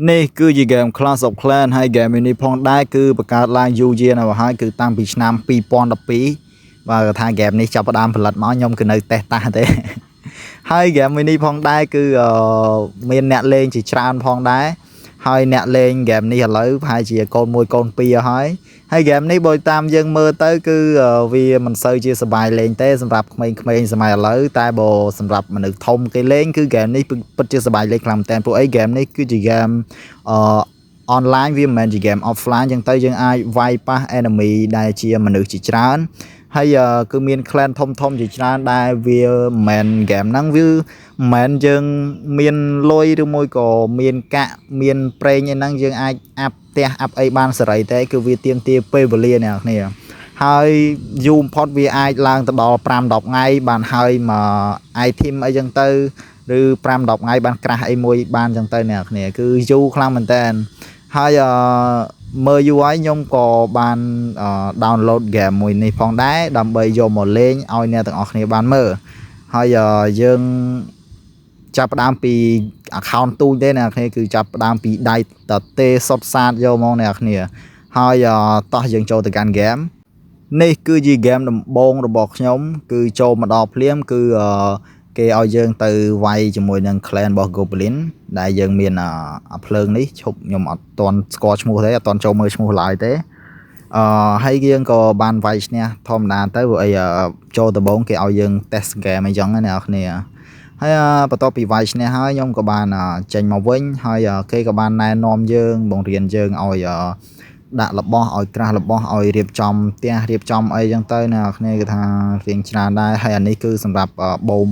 នេះគឺជា game Clash of Clans ហើយ game នេះផងដែរគឺបង្កើតឡើងយូរយារណាស់មកហើយគឺតាំងពីឆ្នាំ2012បាទគាត់ថា game នេះចាប់ផ្ដើមផលិតមកខ្ញុំគឺនៅតេស្តតាស់ទេ ហើយ game មួយនេះផងដែរគឺមានអ្នកលេងជាច្រើនផងដែរហើយអ្នកលេង game នេះឥឡូវប្រហែលជាកូន1កូន2ហើយហើយ game នេះបើតាមយើងមើលទៅគឺវាមិនសូវជាសប្បាយលេងទេសម្រាប់ក្មេងៗសម័យឥឡូវតែបើសម្រាប់មនុស្សធំគេលេងគឺ game នេះពិតជាសប្បាយលេងខ្លាំងមែនទែនព្រោះអី game នេះគឺជា game online វាមិនមែនជា game offline ចឹងទៅយើងអាចវាយប៉ះ enemy ដែលជាមនុស្សជាច្រើនហើយគឺមាន clan ធំធំជាច្រើនដែលវាមិនមែន game ហ្នឹងវាមិនមែនយើងមានលុយឬមួយក៏មានកាក់មានប្រេងអីហ្នឹងយើងអាច up ផ្ទះ up អីបានសេរីទេគឺវាទាមទារពេលវេលាអ្នកនរហើយយូរបំផុតវាអាចឡើងទៅដល់5 10ថ្ងៃបានហើយមក item អីចឹងទៅឬ5 10ថ្ងៃបាន craft អីមួយបានចឹងទៅអ្នកនរគឺយូរខ្លាំងមែនតើហើយអឺមើលយូរហើយខ្ញុំក៏បាន download game មួយនេះផងដែរដើម្បីយកមកលេងឲ្យអ្នកទាំងអស់គ្នាបានមើលហើយយើងចាប់ផ្ដើមពី account ទូចទេអ្នកគ្នាគឺចាប់ផ្ដើមពីដៃតទេសុតសាតយកមកអ្នកគ្នាហើយតោះយើងចូលទៅកាន់ game នេះគឺជា game ដំបូងរបស់ខ្ញុំគឺចូលមកដល់ភ្លាមគឺគេឲ្យយើងទៅវាយជាមួយនឹង clan របស់ Goblin ដែលយើងមានអាភ្លើងនេះឈប់ខ្ញុំអត់ទាន់ស្គាល់ឈ្មោះទេអត់ទាន់ចូលមើលឈ្មោះឡើយទេអឺហើយយើងក៏បានវាយឈ្នះធម្មតាទៅព្រោះអីចូលដំបូងគេឲ្យយើង test game អីចឹងណាអ្នកនរគ្នាហើយបន្ទាប់ពីវាយឈ្នះហើយខ្ញុំក៏បានចេញមកវិញហើយគេក៏បានណែនាំយើងបង្រៀនយើងឲ្យដាក់របស់ឲ្យ craft របស់ឲ្យរៀបចំផ្ទះរៀបចំអីចឹងទៅអ្នកនរគ្នាគឺថារៀងច្រើនដែរហើយអានេះគឺសម្រាប់បូម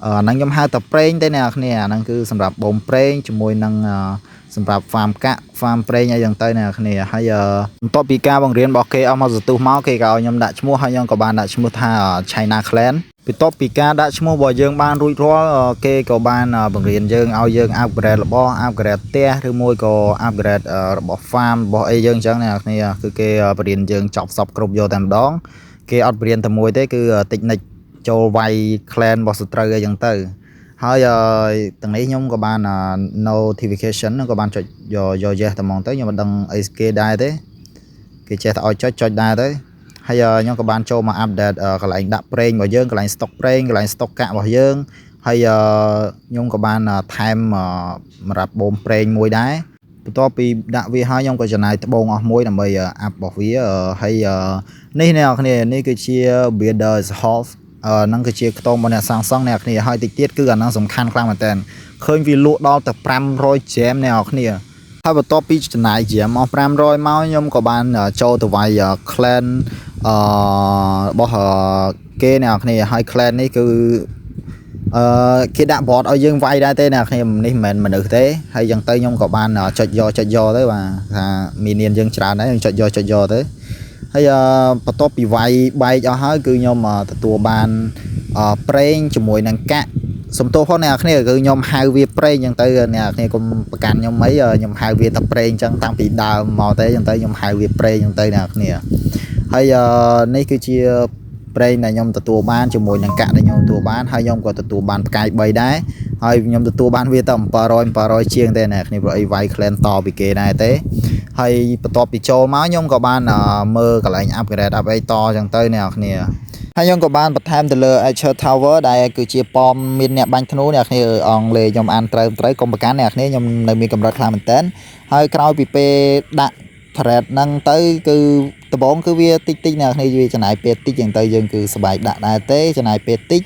អាហ្នឹងខ្ញុំហៅតែប្រេងទេអ្នកនរគ្នាអាហ្នឹងគឺសម្រាប់បូមប្រេងជាមួយនឹងសម្រាប់ farm កាក់ farm ប្រេងអីចឹងទៅអ្នកនរគ្នាហើយបន្ទាប់ពីការបង្រៀនរបស់គេអស់មកសន្ទុះមកគេក៏ឲ្យខ្ញុំដាក់ឈ្មោះហើយខ្ញុំក៏បានដាក់ឈ្មោះថា China Clan បន្ទាប់ពីការដាក់ឈ្មោះរបស់យើងបានរួចរាល់គេក៏បានបង្រៀនយើងឲ្យយើង upgrade របស់ upgrade ផ្ទះឬមួយក៏ upgrade របស់ farm របស់អីយើងអញ្ចឹងអ្នកនរគ្នាគឺគេបង្រៀនយើងចប់សពគ្រប់យកតែម្ដងគេអត់បង្រៀនតែមួយទេគឺ technique ចូលវាយ clan របស់សត្រូវអីចឹងទៅហើយទាំងនេះខ្ញុំក៏បាន notification ក៏បានចុចយកយក yes តែហ្មងទៅខ្ញុំមិនដឹងអីគេដែរទេគេចេះតែឲ្យចុចចុចដែរទៅហើយខ្ញុំក៏បានចូលមក update កន្លែងដាក់ប្រេងរបស់យើងកន្លែង stock ប្រេងកន្លែង stock កាក់របស់យើងហើយខ្ញុំក៏បានថែមសម្រាប់បូមប្រេងមួយដែរបន្ទាប់ពីដាក់វាហើយខ្ញុំក៏ចំណាយត្បូងអស់មួយដើម្បី up របស់វាហើយនេះអ្នកនរគ្នានេះគឺជា Builders Hall ហ្នឹងគឺជាខ្ទមរបស់អ្នកសាងសង់អ្នកគ្នាហើយតិចទៀតគឺអាហ្នឹងសំខាន់ខ្លាំងមែនតើឃើញវាលក់ដល់ទៅ500 gem អ្នកនរគ្នាហើយបន្ទាប់ពីចំណាយ gem អស់500មកខ្ញុំក៏បានចូលទៅវាយ clan របស់គេអ្នកនរគ្នាហើយ clan នេះគឺអឺគេដាក់ bot ឲ្យយើងវាយដែរទេអ្នកគ្នានេះមិនមែនមនុស្សទេហើយចឹងទៅខ្ញុំក៏បានចុចយកចុចយកទៅបាទថាមាននានយើងច្រើនដែរខ្ញុំចុចយកចុចយកទៅហើយបន្ទាប់ពីវាយបែកអស់ហើយគឺខ្ញុំទទួលបានប្រេងជាមួយនឹងកាក់សំទោសផងអ្នកគ្នាគឺខ្ញុំហៅវាប្រេងចឹងទៅអ្នកគ្នាកុំប្រកាន់ខ្ញុំអីខ្ញុំហៅវាថាប្រេងចឹងតាំងពីដើមមកទេចឹងទៅខ្ញុំហៅវាប្រេងចឹងទៅអ្នកគ្នាហើយនេះគឺជាប្រេងដែលខ្ញុំទទួលបានជាមួយនឹងកាក់ដែលខ្ញុំទទួលបានហើយខ្ញុំក៏ទទួលបានផ្កាយ3ដែរហើយខ្ញុំទទួលបានវាទៅ700 700ជាងទេអ្នកគ្នាព្រោះអីវាយ clan តពីគេដែរទេហើយបន្ទាប់ពីចូលមកខ្ញុំក៏បានមើលកន្លែង upgrade up អីតចឹងទៅអ្នកគ្នាហើយខ្ញុំក៏បានបន្ថែមទៅលើ Archer Tower ដែលគឺជាប៉មមានអ្នកបាញ់ធ្នូអ្នកគ្នាអង់គ្លេសខ្ញុំអានត្រូវត្រូវកុំប្រកាន់អ្នកគ្នាខ្ញុំនៅមានកម្រិតខ្លាំងមែនតើហើយក្រោយពីពេលដាក់ turret ហ្នឹងទៅគឺដំបូងគឺវាតិចតិចអ្នកគ្នាវាចំណាយពេលតិចចឹងទៅយើងគឺសប្បាយដាក់ដែរទេចំណាយពេលតិច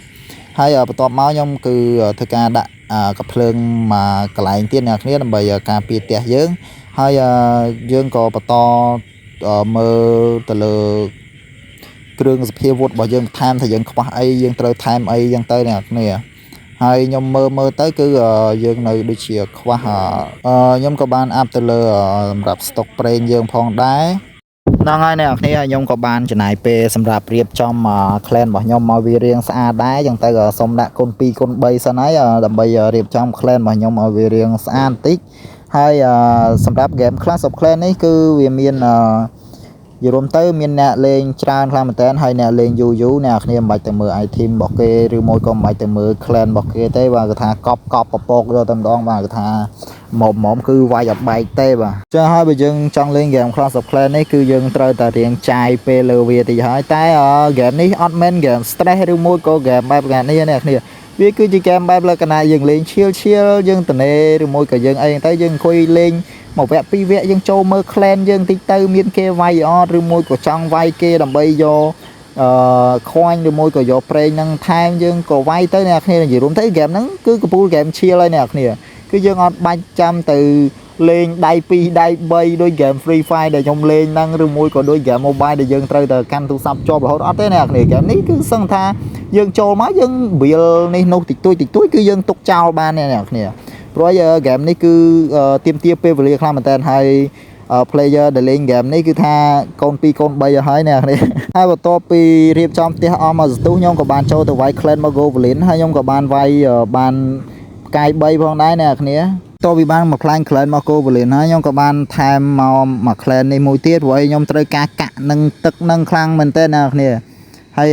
ហើយបន្ទាប់មកខ្ញុំគឺធ្វើការដាក់កភ្លើងមកកន្លែងទៀតអ្នកគ្នាដើម្បីការពារផ្ទះយើងហើយយើងក៏បន្តមើលទៅលើគ្រឿងសភាវុធរបស់យើងបន្ថែមថាយើងខ្វះអីយើងត្រូវថែមអីចឹងទៅអ្នកគ្នាហើយខ្ញុំមើលមើលទៅគឺយើងនៅដូចជាខ្វះខ្ញុំក៏បាន up ទៅលើសម្រាប់ស្តុកប្រេងយើងផងដែរហ្នឹងហើយអ្នកនរគ្នាខ្ញុំក៏បានចំណាយពេលសម្រាប់រៀបចំ clan របស់ខ្ញុំមកវារៀងស្អាតដែរចឹងទៅក៏សុំដាក់គុណ2គុណ3សិនហើយដើម្បីរៀបចំ clan របស់ខ្ញុំឲ្យវារៀងស្អាតបន្តិចហើយសម្រាប់ game Clash of Clans នេះគឺវាមាន និយាយរួមទៅមានអ្នកលេងច្រើនខ្លាំងមែនតើហើយអ្នកលេងយូរយូរអ្នកគ្នាមិនបាច់ទៅមើល item របស់គេឬមួយក៏មិនបាច់ទៅមើល clan របស់គេទេបាទគឺថាកប់កប់ពពកយកតែម្ដងបាទគឺថាមុំមុំគឺវាយអត់បែកទេបាទចឹងហើយបើយើងចង់លេង game Clash of Clans នេះគឺយើងត្រូវតែរៀងចាយពេលលើវាតិចហើយតែ game នេះអត់មែន game stress ឬមួយក៏ game បែបនេះអ្នកគ្នាវាគឺជា game បែបលក្ខណៈយើងលេង chill chill យើងតនេឬមួយក៏យើងអីទៅយើងអង្គុយលេងមួយវគ្គពីរវគ្គយើងចូលមើល clan យើងតិចទៅមានគេវាយអត់ឬមួយក៏ចង់វាយគេដើម្បីយកអឺខ្វាញ់ឬមួយក៏យកប្រេងហ្នឹងថែមយើងក៏វាយទៅអ្នកគ្នានិយាយរួមទៅ game ហ្នឹងគឺកំពូល game chill ហើយអ្នកគ្នាគឺយើងអត់បាច់ចាំទៅលេងដៃ2ដៃ3ដូច game Free Fire ដែលខ្ញុំលេងហ្នឹងឬមួយក៏ដូច game mobile ដែលយើងត្រូវតែកាន់ទូរស័ព្ទជាប់រហូតអត់ទេអ្នកគ្នា game នេះគឺសឹងថាយើងចូលមកយើងរៀលនេះនោះតិចតួចតិចតួចគឺយើងទុកចោលបានអ្នកគ្នាព្រោះ game នេះគឺទៀមទាពេលវេលាខ្លាំងមែនតើហើយ player ដែលលេង game នេះគឺថាកូន2កូន3អស់ហើយអ្នកនេះហើយបន្ទាប់ពីរៀបចំផ្ទះអស់មកសន្ទុះខ្ញុំក៏បានចូលទៅវាយ clan មក Goblin ហើយខ្ញុំក៏បានវាយបានផ្កាយ3ផងដែរអ្នកគ្នាតពីបានមកខ្លាញ់ clan មក Goblin ហើយខ្ញុំក៏បានថែមមកមួយ clan នេះមួយទៀតព្រោះឯខ្ញុំត្រូវការកាក់នឹងទឹកនឹងខ្លាំងមែនទែនអ្នកគ្នាហើយ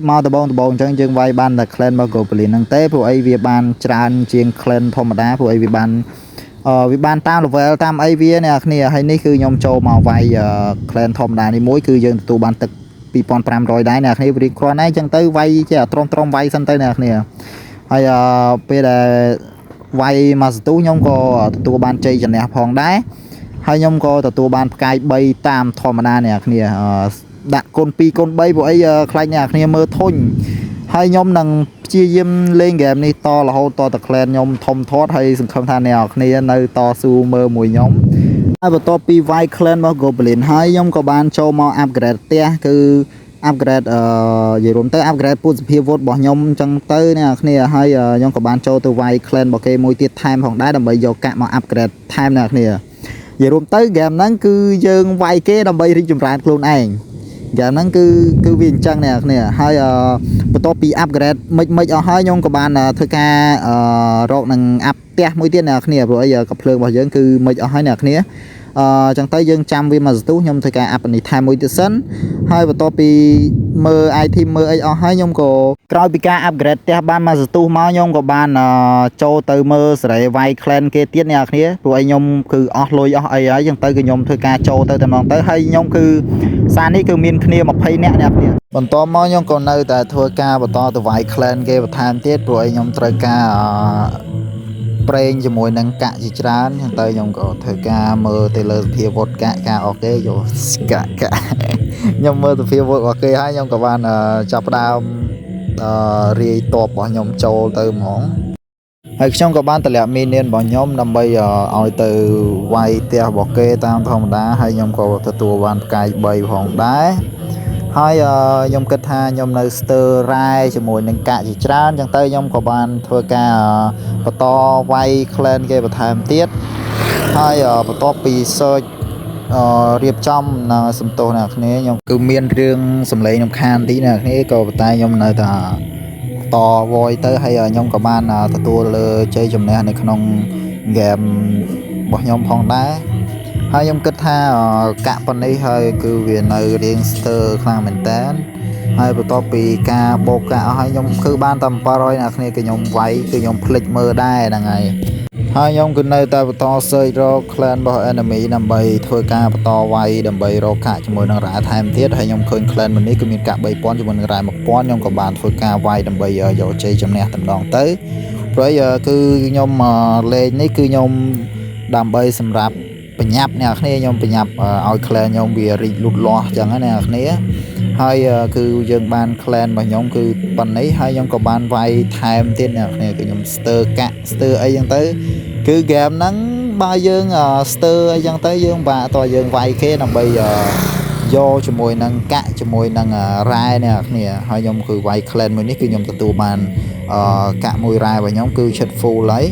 មកដបងដបងអញ្ចឹងយើងវាយបានតែ clan មក Goblin ហ្នឹងទេព្រោះអីវាបានច្រើនជាង clan ធម្មតាព្រោះអីវាបានអឺវាបានតាម level តាមអីវាអ្នកគ្នាហើយនេះគឺខ្ញុំចូលមកវាយ clan ធម្មតានេះមួយគឺយើងទទួលបានទឹក2500ដែរអ្នកគ្នាវាគ្រាន់តែអញ្ចឹងទៅវាយចេះទ្រាំទ្រាំវាយសិនទៅអ្នកគ្នាហើយអឺពេលដែលវាយមកសន្ទុះខ្ញុំក៏ទទួលបានជ័យជំនះផងដែរហើយខ្ញុំក៏ទទួលបានផ្កាយ3តាមធម្មតាអ្នកគ្នាដាក់គុណ2គុណ3ព្រោះអីខ្លាចអ្នកគ្នាមើលធុញហើយខ្ញុំនឹងព្យាយាមលេងហ្គេមនេះតរហូតតត clan ខ្ញុំធំធាត់ហើយសង្ឃឹមថាអ្នកគ្នានៅតស៊ូមើលមួយខ្ញុំហើយបន្ទាប់ពីវាយ clan របស់ Goblin ហើយខ្ញុំក៏បានចូលមក upgrade ផ្ទះគឺ upgrade អឺនិយាយរួមទៅ upgrade ពុទ្ធសភាវុធរបស់ខ្ញុំអញ្ចឹងទៅអ្នកគ្នាហើយខ្ញុំក៏បានចូលទៅវាយ clan របស់គេមួយទៀតថែមផងដែរដើម្បីយកកាក់មក upgrade ថែមអ្នកគ្នានិយាយរួមទៅ game ហ្នឹងគឺយើងវាយគេដើម្បីរីកចម្រើនខ្លួនឯងហ្គេមហ្នឹងគឺគឺវាអញ្ចឹងអ្នកគ្នាហើយបន្ទាប់ពី upgrade មិនមិនអស់ហើយខ្ញុំក៏បានធ្វើការរកនឹង up ផ្ទះមួយទៀតអ្នកគ្នាព្រោះអីកាំភ្លើងរបស់យើងគឺមិនអស់ហើយអ្នកគ្នាអឺចឹងទៅយើងចាំវាមកសន្ទុះខ្ញុំធ្វើការ up នេះថែមមួយទៀតសិនហើយបន្ទាប់ពីមើល item មើលអីអស់ហើយខ្ញុំក៏ក្រោយពីការ upgrade ផ្ទះបានមកសន្ទុះមកខ្ញុំក៏បានចូលទៅមើលសេរីវាយ clan គេទៀតអ្នកគ្នាព្រោះអីខ្ញុំគឺអស់លុយអស់អីហើយចឹងទៅគឺខ្ញុំធ្វើការចូលទៅតែម្ដងទៅហើយខ្ញុំគឺសារនេះគឺមានគ្នា20នាក់អ្នកគ្នាបន្ទាប់មកខ្ញុំក៏នៅតែធ្វើការបន្តទៅវាយ clan គេបន្ថែមទៀតព្រោះអីខ្ញុំត្រូវការប្រេងជាមួយនឹងកាក់ជាច្រើនចឹងទៅខ្ញុំក៏ធ្វើការមើលទៅលើសភាវុធកាក់ការអូខេយកកាក់កាក់ខ្ញុំមើលសភាវុធរបស់គេហើយខ្ញុំក៏បានចាប់ផ្ដើមរាយតបរបស់ខ្ញុំចូលទៅហ្មងហើយខ្ញុំក៏បានតម្លាក់minion របស់ខ្ញុំដើម្បីឲ្យទៅវាយផ្ទះរបស់គេតាមធម្មតាហើយខ្ញុំក៏ទទួលបានផ្កាយ3ផងដែរហើយខ្ញុំគិតថាខ្ញុំនៅស្ទើររ៉ែជាមួយនឹងកាក់ជាច្រើនចឹងទៅខ្ញុំក៏បានធ្វើការបន្តវាយ clan គេបន្ថែមទៀតហើយបន្ទាប់ពី search អឺរៀបចំនៅសំទោសអ្នកគ្នាខ្ញុំគឺមានរឿងសំឡេងរំខានតិចអ្នកគ្នាក៏ប៉ុន្តែខ្ញុំនៅតែត voice ទៅហើយខ្ញុំក៏បានទទួលលើជ័យជំនះនៅក្នុង game របស់ខ្ញុំផងដែរហើយខ្ញុំគិតថាកាក់ប៉ុណ្នេះហើយគឺវានៅរៀងស្ទើរខ្លាំងមែនតើហើយបន្ទាប់ពីការបូកកាក់អស់ហើយខ្ញុំគឺបានតែ700អ្នកគ្នាគឺខ្ញុំវាយគឺខ្ញុំភ្លេចមើលដែរហ្នឹងហើយហើយខ្ញុំគឺនៅតែបន្ត search រក clan របស់ enemy ដើម្បីធ្វើការបន្តវាយដើម្បីរកកាក់ជាមួយនឹងរ៉ែថែមទៀតហើយខ្ញុំឃើញ clan មួយនេះគឺមានកាក់3000ជាមួយនឹងរ៉ែ1000ខ្ញុំក៏បានធ្វើការវាយដើម្បីយកជ័យជំនះតែម្ដងទៅព្រោះគឺខ្ញុំលេងនេះគឺខ្ញុំដើម្បីសម្រាប់បញ្ញាប់អ្នកគ្នាខ្ញុំបញ្ញាប់ឲ្យ clan ខ្ញុំវារីកលូតលាស់ចឹងណាអ្នកគ្នាហើយគឺយើងបាន clan របស់ខ្ញុំគឺប៉ុណ្នេះហើយខ្ញុំក៏បានវាយថែមទៀតអ្នកគ្នាគឺខ្ញុំស្ទើកាក់ស្ទើអីចឹងទៅគឺ game ហ្នឹងបើយើងស្ទើអីចឹងទៅយើងបាក់តយើងវាយគេដើម្បីយកជាមួយនឹងកាក់ជាមួយនឹងរ៉ែអ្នកគ្នាហើយខ្ញុំគឺវាយ clan មួយនេះគឺខ្ញុំទទួលបានកាក់មួយរ៉ែរបស់ខ្ញុំគឺឈិត full ហើយ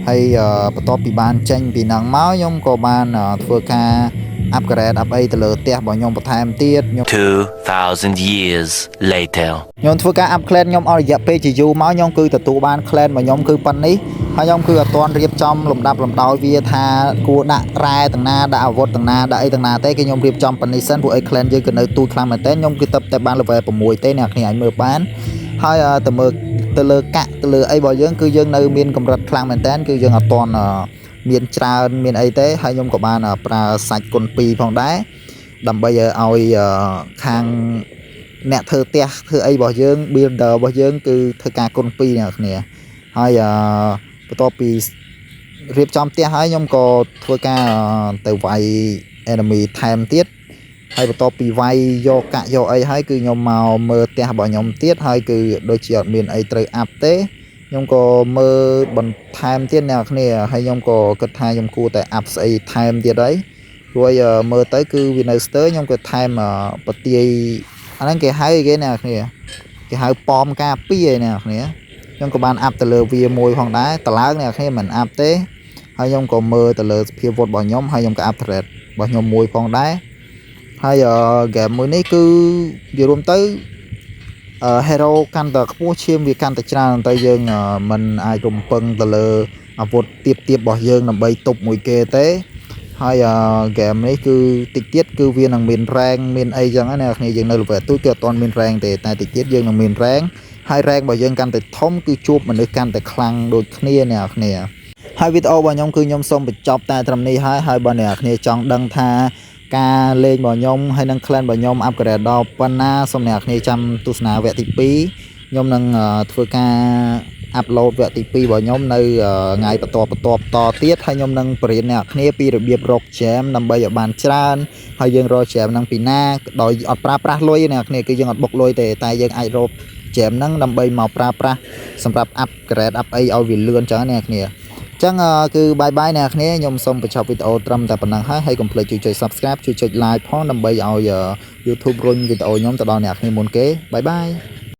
ហើយបន្ទាប់ពីបានចេញពីហ្នឹងមកខ្ញុំក៏បានធ្វើការ upgrade up អីទៅលើផ្ទះរបស់ខ្ញុំបន្ថែមទៀតខ្ញុំ 2,000 years later. ខ្ញុំធ្វើការ up clan ខ្ញុំអស់រយៈពេលជាយូរមកខ្ញុំគឺទទួលបាន clan របស់ខ្ញុំគឺប៉ុណ្នេះហើយខ្ញុំគឺអត់ទាន់រៀបចំលំដាប់លំដោយវាថាគួរដាក់រ៉ែទាំងណាដាក់អាវុធទាំងណាដាក់អីទាំងណាទេគឺខ្ញុំរៀបចំប៉ុណ្នេះសិនព្រោះអី clan យើងគឺនៅទូចខ្លាំងមែនតើខ្ញុំគឺទៅតែបាន level 6ទេអ្នកគ្នាអាចមើលបានហើយទៅមើលទៅលើកាក់ទៅលើអីរបស់យើងគឺយើងនៅមានកម្រិតខ្លាំងមែនតើគឺយើងអត់ទាន់មានច្រើនមានអីទេហើយខ្ញុំក៏បានប្រើសាច់គុណ2ផងដែរដើម្បីឲ្យខាង អ្នកធ្វើផ្ទះធ្វើអីរបស់យើង builder របស់យើងគឺធ្វើការគុណ2អ្នកគ្នាហើយអឺបន្ទាប់ពីរៀបចំផ្ទះហើយខ្ញុំក៏ធ្វើការទៅវាយ enemy ថែមទៀតហើយបន្ទាប់ពីវាយយកកាក់យកអីហើយគឺខ្ញុំមកមើលផ្ទះរបស់ខ្ញុំទៀតហើយគឺដូចជាអត់មានអីត្រូវ up ទេខ្ញុំក៏មើលបន្ថែមទៀតអ្នកគ្នាហើយខ្ញុំក៏គិតថាខ្ញុំគួរតែ up ស្អីថែមទៀតហើយព្រោះមើលទៅគឺវានៅស្ទើខ្ញុំក៏ថែមបទាយអាហ្នឹងគេហៅគេអ្នកគ្នាគេហៅប៉មការពារឯអ្នកគ្នាខ្ញុំក៏បាន up ទៅលើវាមួយផងដែរតឡើងអ្នកគ្នាមិន up ទេហើយខ្ញុំក៏មើលទៅលើសភាវុធរបស់ខ្ញុំហើយខ្ញុំក៏ up turret របស់ខ្ញុំមួយផងដែរហើយហ្គេមមួយនេះគឺនិយាយរួមទៅអឺ hero កាន់តែខ្ពស់ឈាមវាកាន់តែច្រើនទៅយើងមិនអាចរំពឹងទៅលើអាវុធទៀបទៀបរបស់យើងដើម្បីទប់មួយគេទេហើយហ្គេមនេះគឺតិចទៀតគឺវានឹងមាន rank មានអីចឹងណាអ្នកគ្នាយើងនៅ level ទូចគឺអត់ទាន់មាន rank ទេតែតិចទៀតយើងនឹងមាន rank ហើយ rank របស់យើងកាន់តែធំគឺជួបមនុស្សកាន់តែខ្លាំងដូចគ្នាអ្នកគ្នាហើយវីដេអូរបស់ខ្ញុំគឺខ្ញុំសូមបញ្ចប់តែត្រឹមនេះហើយហើយបើអ្នកគ្នាចង់ដឹងថាការលេងរបស់ខ្ញុំហើយនិង clan របស់ខ្ញុំ upgrade ដល់ប៉ុណ្ណាសូមអ្នកគ្នាចាំទស្សនាវគ្គទី2ខ្ញុំនឹងធ្វើការ upload វគ្គទី2របស់ខ្ញុំនៅថ្ងៃបន្ទាប់បន្ទាប់តទៀតហើយខ្ញុំនឹងបរៀនអ្នកគ្នាពីរបៀបរក gem ដើម្បីឲ្យបានច្រើនហើយយើងរក gem ហ្នឹងពីណាដោយអត់ប្រើប្រាស់លុយអ្នកគ្នាគឺយើងអត់បុកលុយទេតែយើងអាចរក gem ហ្នឹងដើម្បីមកប្រើប្រាស់សម្រាប់ upgrade up អីឲ្យវាលឿនចឹងអ្នកគ្នាចឹងគឺ bye bye អ្នកគ្នាខ្ញុំសូមបញ្ចប់វីដេអូត្រឹមតែប៉ុណ្ណឹងហើយហើយកុំភ្លេចជួយចុច Subscribe ជួយចុច Like ផងដើម្បីឲ្យ YouTube រុញវីដេអូខ្ញុំទៅដល់អ្នកគ្នាមុនគេ bye bye.